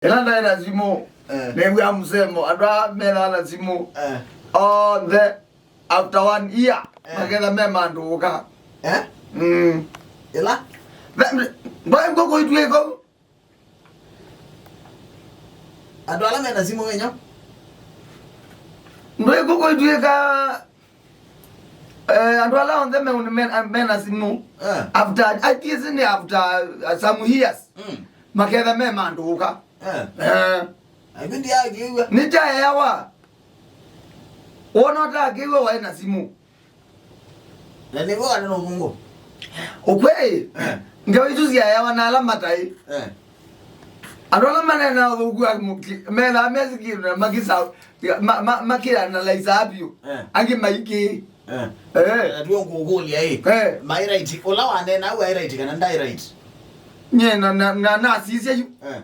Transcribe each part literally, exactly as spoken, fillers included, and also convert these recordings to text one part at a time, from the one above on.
Ĩla ndaĩ na simũ, eh, nĩw'a mũsemo, andũ aa methaa na simũ, eh, onthe after one year, eh, maketha me mandũũka. Eh? Mm. Ĩla? Mbaĩ ngũkũ itw'ĩko. Andũ ala mena simũ wenyo? Ndwĩ ngũkũ itw'ĩka, eh, andũ ala onthe me, me, mena simũ. Eh. After, I think nĩ after, uh, some years. Mm. Maketha me mandũũka. Eh. Eh. Ayu ndiakĩw'a. Nĩkyaeawa. Wona ũtakĩw'a waĩ na simũ. Na nĩw'o kana no mungu. Ũkwĩ, eh, ngewa isu syaeawa na ala mataĩ. Eh. Andũ ala manena ũthũku wa mũki-, methaa mesikĩĩte na makisa-, ma, ma, makĩanalaisaa vyũ. Eh. Angĩ maikĩ. Eh. Eh. Na tuo ngũkũlya ĩ. Eh. Mai right, ũla wanena au ai right kana ndai right? Nye na, na, na, nasisya yu. Eh.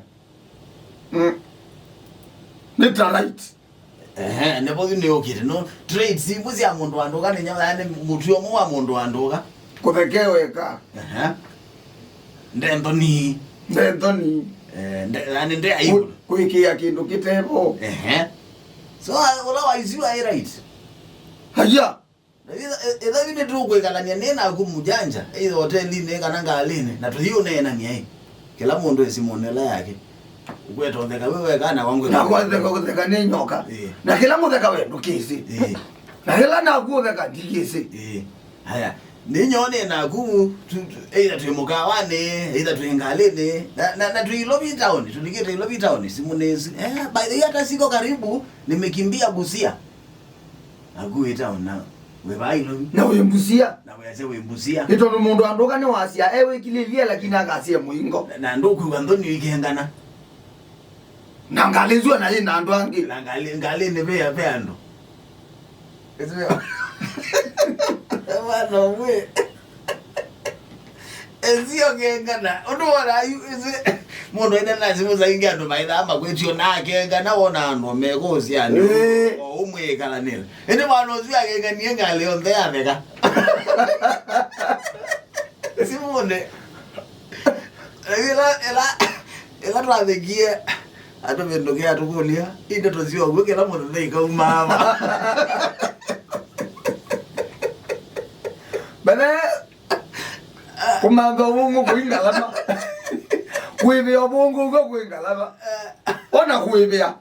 Mm. Nĩ ta right. Ehe, nĩvo yu nĩũkĩte. No, trade simũ sya mũndũ wa ndũka nĩ nyawa, yani mũtw'o ũmwe wa mũndũ wa ndũka. Kũtheke weka. Ehe. Nde nthoni. Nde nthoni. Eh, nde, yani nde aibu. Kũ-, kwĩkĩa kĩndũ kĩtevo. Ehe. So, a-, ũla waisiwa ai right. Haya. Na ĩtha-, ĩ-, ĩthavi nĩtũkwĩkalany'a nĩ naku mũjanja, either hotelinĩ kana ngalĩnĩ, na tũthi ũneenany'a ĩ. Kĩla mũndũ e simũnĩ ĩla yake. Ũkweta ũtheka wĩ weka, na wangweta. Na kwatheka ũtheka nĩ nyoka. Ĩĩ. Na kĩla mũtheka we ndũkĩsĩ. Ĩĩ. Na kĩla naku ũtheka ndikĩsĩ. Ĩĩ. Haya. Nĩ nyoo nĩ naku, tu-, tu-, either twĩ mũkawanĩ, either twĩ ngalĩnĩ, na, na, na twĩ Ilovi town, tũlikĩte Ilovi town, simũ nĩ si-, eh, by the way, hata siko karibu, nimekimbia Busia. Naku wĩta ũna, wĩ vaa Ilovi. Na wĩ Mbusia. Na wĩasya wĩ Mbusia. Nĩ tondũ mũndũ andũka nĩwasya, e wĩkilĩlie, lakini akasya mũingo. Na, na ndũkwĩw'a nthoni ũikengana. Na ngalĩ nzua na yĩ na andũ angĩ. Na ngalĩ, ngalĩ nĩ ve, ve andũ. Ĩsio. Mwana ũmwe. Ĩsio kengana. Ũndũ wona yu, ĩsĩ, mũndũ ene na simũ saingĩ andũ maithaa makwĩtio na kengana wona andũ mekũũsianĩ. Ĩĩ. O ũmwe ĩkalanĩla. Ĩndĩ mwana ũsu akenganie ngalĩ yonthe yatheka. Simũnĩ. Ĩla, ĩla, ĩla twathekie, atũvĩndũkĩa atũkũlya, ĩ ndeto sya ũw'o kĩla mũthenya ikaumaa va? Mbele, kũmantha ũvũngũ kwĩ ngalama. Kwĩvĩa ũvũngũ ũw'o kwĩ ngalama. Ona kwĩvĩa.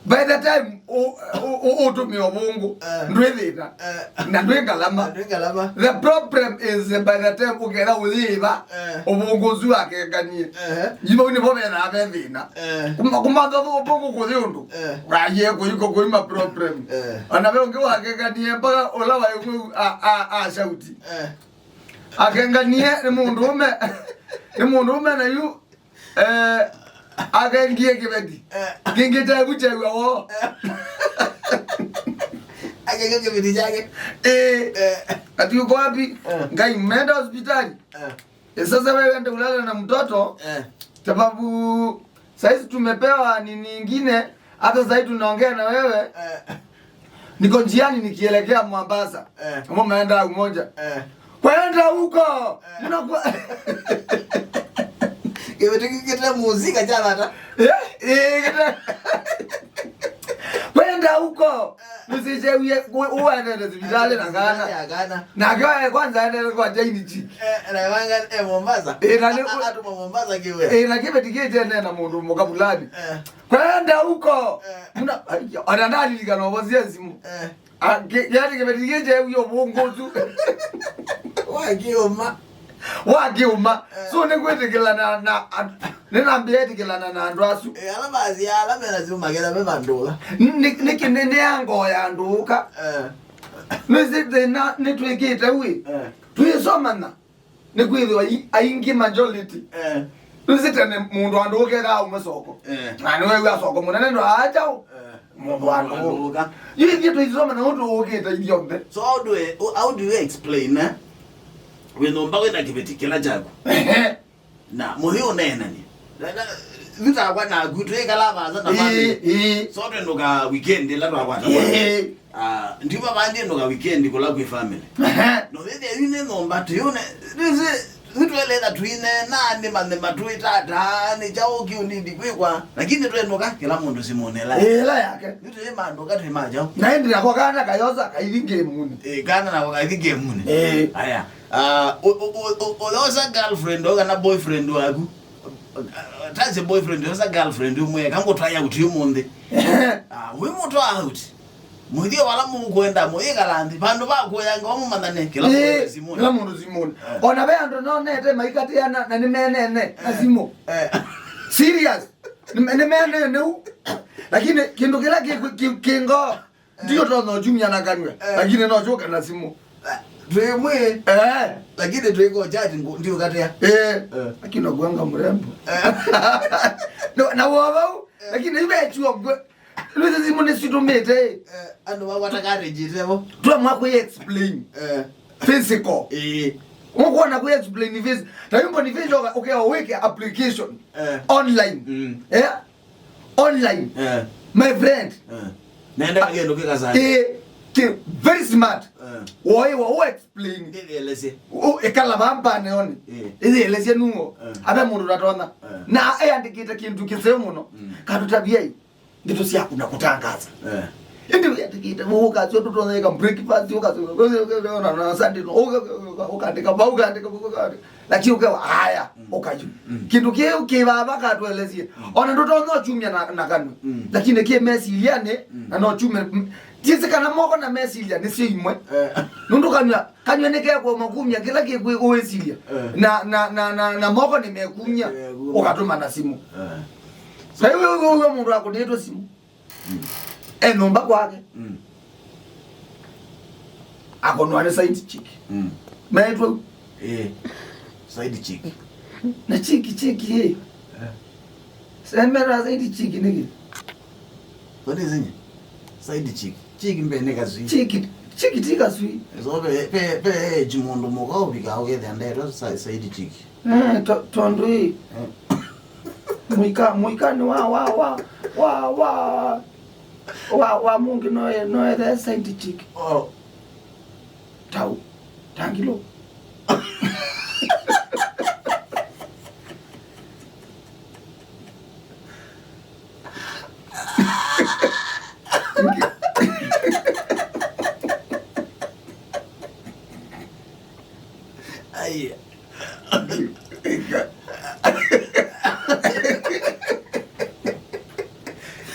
By the time ũ-, ũ-, ũ-, ũtũmĩa ũvũngũ, eh, ndwĩ thĩna, eh, na ndwĩ ngalama. Na ndwĩ ngalama. The problem is by the time ũketha ũyĩva, eh, ũvũngũ ũsu wakenganie. Ehe. Yĩvau nĩvo vethaa ve thĩna. Eh. Kuma, kuma thotho ũvũngũ kũthi ũndũ. Eh. Waye kũiko kũima problem. Eh. Ona ve ũngĩ wakenganie mpaka ũla waĩ kũu a, a, a shauti. Eh. Akenganie nĩ mũndũ ũme, nĩ mũndũ ũme na yu Eh, akengie kĩveti. Eh. Kĩngĩ kyaku kyew'a woo. Eh. Akengie kĩveti kyake. Eh. Eh. Ati uko wapi? Eh. Ngai, mmeenda hospitali? Eh. Eh, sasa wewe ende ulale na mtoto. Eh. Sababu saizi tumepewa nini ingine, hata saizi tunaongea na wewe. Eh. Niko njiani nikielekea Mombasa. Eh. Kama umeenda umoja. Eh. Kwenda huko. Eh. Unakuwa kĩveti kĩte muzika cha vata. Eh, eh, kĩte. Kwenda huko. Eh. Nisichewie uende sividale na kana. Ya kana. Na kwa kwanza ende kwa Jaini chi. Eh, na wanga eh Mombasa. Eh, na ni atuma Mombasa kiwe. Eh, na kĩveti kĩte na mũndũ mũkabulani. Eh. Kwenda huko. Eh. Muna, ai, ona ndalilikana ũvosie simũ. Eh. A, kĩ-, yani kĩveti kĩkĩ kyewie ũvũngũ ũsu. Wakĩũma. Wakĩũma. Eh. So nĩkwĩtĩkĩlana na, na, nĩnambĩa ĩtĩkĩlana na andũ asu. Eh, ala basi, ala mena simũ maketha me vandũka. Nĩ, nĩ, nĩkĩ nĩ, nĩ ya ngoo ya ndũka. Eh. Nĩsĩ thĩna nĩtwĩkĩte wĩ. Eh. Twĩsomana. Nĩkwĩthĩwa i-, aingĩ majority. Eh. Nĩsĩ tene mũndũ andũ ũkethaa aume soko. Eh. Na nĩwew'a soko mũnene ndo aachao. Eh. Mũndũ andũ. Mũndũ andũ ũka. Yu ithyĩ tũisoma na ũndũ ũkĩte ithyonthe. So how do we, how do you explain, eh? Wĩ nyũmba wĩna kĩveti kĩla kyaku. Ehe. Na mũthi ũneenanie. Na, na, yu takwa naku twĩkala vasa na family. Ĩĩ, ĩĩ. So twendũka weekend ĩla twakwata. Ĩĩ. Ah, ndiuma vandĩ nũka weekend kũla kwĩ family. Ehe. No thĩthĩa yu nĩ nyũmba tũyũne. Nĩsĩ Nĩtweleta twĩneena nĩma nĩma twĩtataa nĩ kyaũ kĩu nĩndi kwĩkwa, lakini twenũka kĩla mũndũ simũnĩ ĩla. Ĩla yake. Nĩtwĩmandũka twĩ ma kyaũ. Na ĩndĩ nako kana kayosa kaithi ngemunĩ. Ĩ, kana nako kaithi ngemunĩ. Ĩ. Aya. Ah, ũ- ũ- ũ- ũ- ũyosa girlfriend o kana boyfriend waku. Tase boyfriend, yosa girlfriend ũmwe, kangũtwaya out ũmũnthĩ. Ah, wĩ mũtwa out. Mũthio wala mũkwenda, mũyĩkala nthĩ. Vandũ va kũyanga, mũmanyane, kĩla mũndũ simũnĩ. Kĩla mũndũ simũnĩ. Eh. Ona ve andũ nonete maikateana na nĩmenene na simũ. Eh. Serious. Nĩme- Nĩmenene u. Lakini kĩndũ kĩla kĩ- kĩ- kĩngo. Ndio tonya ũkyumya na kanyw'a, eh, lakini no kyũka na simũ. Eh, twĩ mwĩ. Eh. Lakini twĩ ko chat ngu- ndio katea. Eh. Eh. Lakini no kuanga mrembo. Eh. No, na wovau, eh, lakini ibe chuo gwe. Lwĩsĩ simũ nĩ citumĩte. Eh, andũ makwata courage itevo. Twa mwa ku explain. Eh. Physical. Eh. Ũkuona ku explain physical. Tayumbo ni physical, okay, weke application. Eh. Online. Mm. Eh? Online. Eh. My friend. Eh. Nenda kagendo kikasani. Eh, ki very smart. Eh. Woi wa u explain. Ndĩelesye. U ekala bamba neoni. Eh. Ndĩelesye nuo. Eh. Abe mũndũ ratona. Eh. Na ayandikite kintu kiseo mũno. Mm. Katutabiai. Ndeto syaku na kutangaza. Eh. Indi uyandikite, ukasio tutotheka breakfast, ukasio na na Sunday no, uka- uka- ukandika, ba ukandika, ukandika. Lakini ukewa haya, mm, ukayu. Mm. Kindu kiu kivava katwelesie. Mm. Ona ndutonya uchumia na, na kanwa. Mm. Lakini ki mesiliane, mm, na no chume. Mm. Jinsi kana moko na mesilia ni sio imwe. Eh. Nundu kanwa, kanwa ni kekwa makumia kila kikwi uwesilia. Eh. Na, na, na, na, na moko ni mekumia, eh, kumia, ukatuma na simu. Eh. Sai wewe wewe mundu akunetwa simu. Mm. E nyũmba kwake. Mm. Akonwa nĩ side chick. Mm. Metwe. Eh. Side chick. Na chick, chick, eh. Eh. Semera side chick nĩkĩ? What is it? Side chick. Chick mbee nĩ kasui. Chick, chick ti kasui. So pe, pe, pe age mũndũ mũka ũvika ũkethĩa ndetwe sa- side chick. Eh, to- tondũ ĩ, eh, mũika mũikanĩ wa wa wa wa wa wa wa mũngĩ noe noethe side chick. Oh. Tau tangilo. Ai.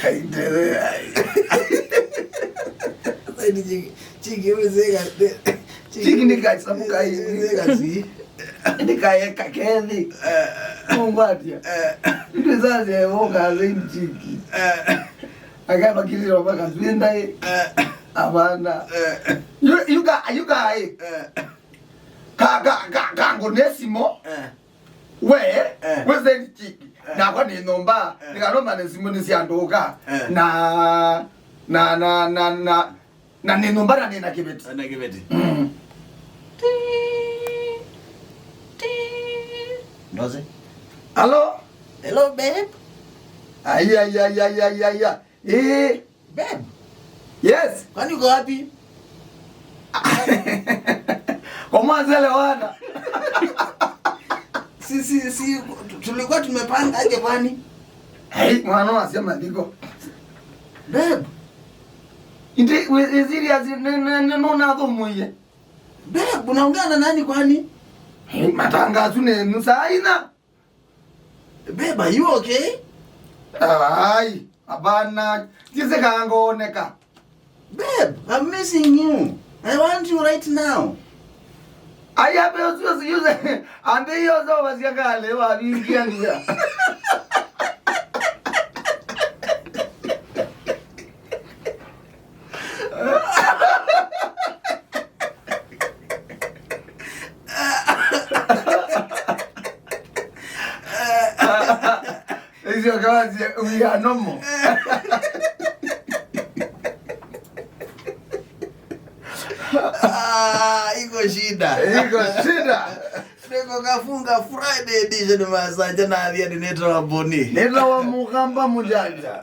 Ai, ndere, ai. Ai, ni chiki, chiki, umezeka. Chiki ni kaisa mukai. Umezeka si. Ni kaye kakethi. Mungwatia. Ndio sasa woka zaidi chiki. Akaba kiri roba kaswinda. Abana. You you got you got. Ka ka ka ka ngone simo. Eh. We, eh, we side chick. Eh. Nakwa nĩ nyũmba, eh, nĩkalomba nĩ simũ nĩ sya ndũka. Eh. Na na na na na nĩ nyũmba na nĩ na kĩveti. Na kĩveti. Mm. Ndoze. Hello? Hello babe. Ai ai ai ai ai ai. Eh. Babe. Yes. Kwani uko wapi? Kwa mwanzele wana. Si si si tu- tulikuwa tumepanga aje kwani? Hey, mwana wasema ndiko. Babe. Indi we is serious ne ne ne no na thomo ye. Babe, unaongea na nani kwani? Hey, matangazo ne nusaina. Babe, are you okay? Ai, hapana. Jise kangoneka. Babe, I'm missing you. I want you right now. Ai ape usiusiuze. Ande iyo zo basiakale wavingiania. Icio kawazi we are normal. Ah, iko shida. Iko shida. Niko kafunga Friday edition masanja na thia ninaitwa Boni. Nitawa Mukamba Mujanja.